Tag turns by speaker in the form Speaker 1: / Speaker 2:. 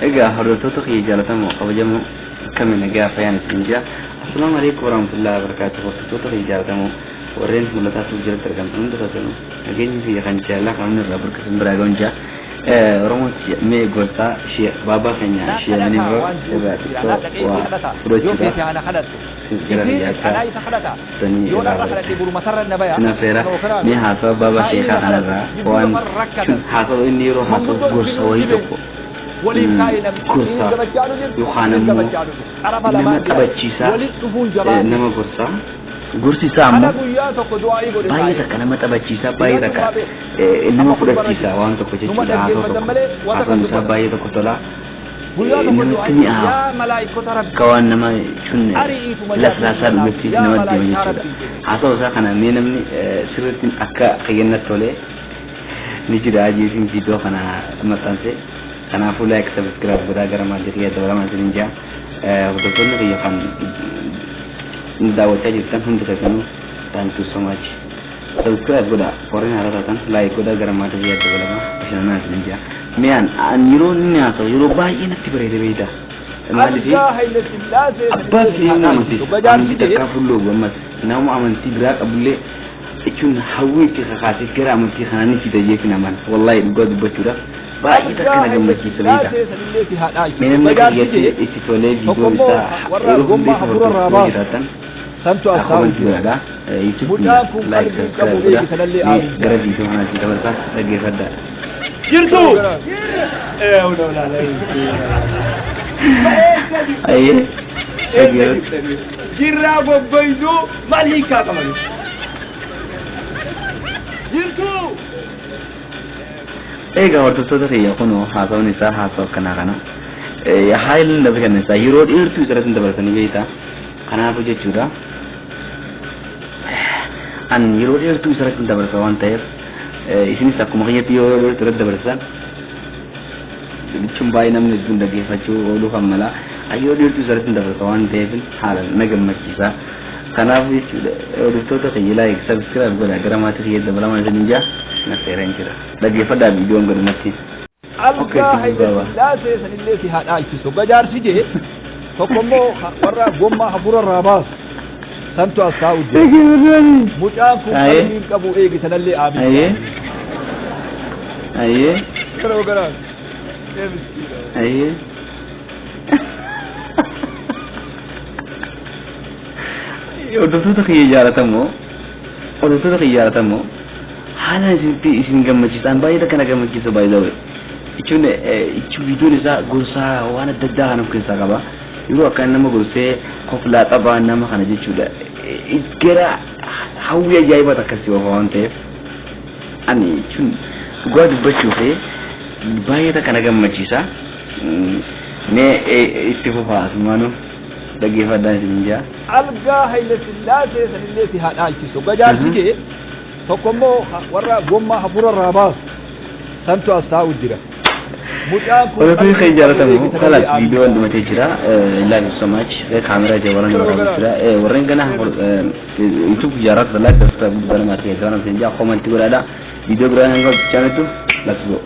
Speaker 1: Egaa hordoftoota kiyya jaalatamoo kabajamoo akkami nagaa fayyaan isin jira. Assalaamu alaikum warahmatullahi wabarakatuh. Hordoftoota kiyya jaalatamoo warreen mul'ataa tuuf jalatti argamtan hunda keessanuu nageenyi kiyya kan jaalalaa kan inni irraa burqisan biraa ga'uun jira. Oromoo mee gorsaa Sheekh Baabaa keenya
Speaker 2: Naa
Speaker 1: Sheekh
Speaker 2: kadhataa
Speaker 1: Miniroo
Speaker 2: waan ji'uutu
Speaker 1: irraa
Speaker 2: jira. Naa
Speaker 1: xiqqoo
Speaker 2: dhaqee isii
Speaker 1: waa
Speaker 2: kadhata. Yoo
Speaker 1: fudhachuudhaaf
Speaker 2: feete ana kadhattu.
Speaker 1: gara
Speaker 2: Isiinis
Speaker 1: biyya
Speaker 2: anaa isa kadhata.
Speaker 1: sanii
Speaker 2: Yoo
Speaker 1: irraa
Speaker 2: narra kadhadhe
Speaker 1: fudhadha.
Speaker 2: boru matarra na baya.
Speaker 1: Sin affeera
Speaker 2: Kan ookaraa
Speaker 1: mee
Speaker 2: miti.
Speaker 1: haasawa baabaa
Speaker 2: Kaa inni
Speaker 1: sheekaa
Speaker 2: na kadhatu.
Speaker 1: kanarraa
Speaker 2: Jidduu
Speaker 1: waan
Speaker 2: lafarra
Speaker 1: jechuun
Speaker 2: rakkatan.
Speaker 1: haasawa inni yeroo haasawu
Speaker 2: Manguddoo
Speaker 1: gorsa
Speaker 2: fiduun
Speaker 1: wayii
Speaker 2: dhibe.
Speaker 1: tokko
Speaker 2: Waliin taa'e namni. Isiinis
Speaker 1: gorsa
Speaker 2: gamachaadhu jirti.
Speaker 1: yookaan
Speaker 2: Innis
Speaker 1: ammoo
Speaker 2: gamachaadhu jira. Xarafa
Speaker 1: nama
Speaker 2: lamaan jiran.
Speaker 1: taphachiisaa
Speaker 2: Waliin dhufuun jabaate.
Speaker 1: nama gorsa. Gorsi isaa
Speaker 2: Kana
Speaker 1: ammoo
Speaker 2: guyyaa tokko du'aa'ii godhe
Speaker 1: baay'ee
Speaker 2: taa'ee.
Speaker 1: takka nama taphachiisa, baay'ee
Speaker 2: Hidhaan
Speaker 1: takka
Speaker 2: dhumaa beeku.
Speaker 1: nama
Speaker 2: Amma khutbarra
Speaker 1: fudhachiisa
Speaker 2: jira.
Speaker 1: waan tokko
Speaker 2: Numa
Speaker 1: jechuudha. Haasoo
Speaker 2: dhaggeeffatan
Speaker 1: tokko
Speaker 2: malee wanta
Speaker 1: haasoon
Speaker 2: kan
Speaker 1: isaa
Speaker 2: dubbatan.
Speaker 1: baay'ee tokko tola.
Speaker 2: Guyyaa tokko
Speaker 1: Namatti
Speaker 2: du'aa'ii
Speaker 1: mi'aawa.
Speaker 2: yaa malaayikota Rabbii
Speaker 1: Akka waan nama jechuun
Speaker 2: ari'iituma jaatanii
Speaker 1: laslaasaa
Speaker 2: kanaaf
Speaker 1: dhugetti
Speaker 2: yaa
Speaker 1: namatti deema
Speaker 2: malaayikaa
Speaker 1: jechuudha.
Speaker 2: Rabbii jedhe.
Speaker 1: Haasoo isaa kana mee namni sirriitti akka kiyyannatti tolee ni jira jeetiin viidiyoo kana maxxanse. Kanaafuu like subscribe godhaa gara maatii kiyya dabalamaa isiniin jaa. Hordoftoonni kiyya kan daawwachaa jirtan hundi keessanuu thank you so much. Subscribe godhaa warreen haaraa taatan like godhaa gara maatii kiyya dabalamaa bashannanaa isiniin jaa. Mee an yeroo inni haasa'u yeroo baay'ee natti bareeda beektaa. Maaliif
Speaker 2: Argaa Haile Sillaasee
Speaker 1: abbaa
Speaker 2: sanillee si
Speaker 1: fi
Speaker 2: haa
Speaker 1: nama amantii
Speaker 2: dhaalchisu. Gajaarsi
Speaker 1: amantii
Speaker 2: jee
Speaker 1: takkaa fuulloo ammas nama amantii biraa qabullee jechuun hawwii itti kakaasee gara amantii kanaa ni fida jeefi naman wallahi dhugaa dubbachuudhaaf baay'ee takka
Speaker 2: Argaa
Speaker 1: na
Speaker 2: Haile
Speaker 1: gammachiisa beektaa.
Speaker 2: Sillaasee sanillee si haa
Speaker 1: Mee
Speaker 2: dhaalchisu.
Speaker 1: namni akka
Speaker 2: Gajaarsi
Speaker 1: kiyyatti
Speaker 2: jee
Speaker 1: itti tolee
Speaker 2: tokko
Speaker 1: viidiyoon
Speaker 2: immoo
Speaker 1: isaa
Speaker 2: warra
Speaker 1: yeroo hunda
Speaker 2: gommaa
Speaker 1: isa
Speaker 2: hafuura irraa
Speaker 1: hordoftu yoo
Speaker 2: baasu
Speaker 1: jiraatan
Speaker 2: santu as taa'u
Speaker 1: comment
Speaker 2: jira.
Speaker 1: godhaadha. YouTube
Speaker 2: Mucaan kun
Speaker 1: like
Speaker 2: qalbii hin qabu
Speaker 1: subscribe godha.
Speaker 2: eegi tanallee
Speaker 1: Mee
Speaker 2: aamin
Speaker 1: gara
Speaker 2: jaa.
Speaker 1: viidiyoo kanaatti dabarsaa dhaggeeffadhaa.
Speaker 3: Jirtu! Eessa jirtu?
Speaker 1: Ayyee
Speaker 3: Eessa
Speaker 1: dhaggeeffadhu.
Speaker 3: jirtanii? Jirraa goggoyduu maal hiikaa qaban? Jirtu!
Speaker 1: Egaa hordoftoota kiyya kunoo haasawni isaa haasawa akkanaa kana. Haalli lafa kenna isaa yeroo dheertuu isarratti hin dabarsanii beektaa. Kanaafuu jechuudha. An yeroo dheertuu isarratti hin dabarsa waan ta'eef isinis akkuma kiyyatti yeroo dheertuu irratti dabarsan jechuun baay'ee namni hedduun dhaggeeffachuu ooluu kan mala. Yeroo dheertuu isarratti hin dabarsa waan ta'eef haala na gammachiisa. Kanaafuu jechuudha hordoftoota kiyya like subscribe godhaa gara maatii kiyya dabalamaa isiniin jaa na seeraan jira. Dhaggeeffadhaa viidiyoon gadumatti. Okay,
Speaker 2: Algaa
Speaker 1: itti
Speaker 2: Haile
Speaker 1: fufaa.
Speaker 2: Sillaasee sanillee si haa dhaalchisu. Gajaarsi jee tokko immoo warra gommaa hafuura irraa baasu santu as taa'u jira. Mucaan kun
Speaker 1: Ayyee.
Speaker 2: qalbii hin qabu eegi tanallee aamin
Speaker 1: Ayyee.
Speaker 2: jaa.
Speaker 1: Ayyee.
Speaker 2: Garuu garaa. Ee miskiina.
Speaker 1: Ayyee. Hordoftoota kiyya jaalatamoo hordoftoota kiyya jaalatamoo haala isinitti isin gammachiisan baay'ee takka na gammachiisa by the way. Jechuun jechuun viidiyoon isaa gorsaa waan adda addaa kan of keessaa qaba. Yeroo akkaan nama gorsee koflaa taphaa nama kana jechuudha. Gara hawwii ajaa'ibaa takka si oofa waan ta'eef ani jechuun dhugaa dubbachuuf baay'ee takka na gammachiisa. Mee itti fufaa asumaanuu dhaggeeffadhaa isin jaa.
Speaker 2: Algaa Haile Sillaasee sanillee si haa dhaalchisu. Gajaarsi jee tokko immoo warra gommaa hafuura irraa baasu santu as taa'u jira. Mucaan kun
Speaker 1: Hordoftoota
Speaker 2: qalbii
Speaker 1: kiyya
Speaker 2: hin qabu
Speaker 1: jaalatamoo
Speaker 2: eegi tanallee
Speaker 1: kalas
Speaker 2: aamin
Speaker 1: viidiyoon
Speaker 2: jaa.
Speaker 1: dhumatee jira. Love you so much. Kaameraa jabalan
Speaker 2: Garuu
Speaker 1: waraabaa
Speaker 2: garaa.
Speaker 1: jira. Warreen gana
Speaker 2: Ee miskiina.
Speaker 1: YouTube jaaraa like subscribe godhaa maatii kiyya dabalaa isin jaa comment godhaadha. Viidiyoo biraa hanga hojjechaa let's go.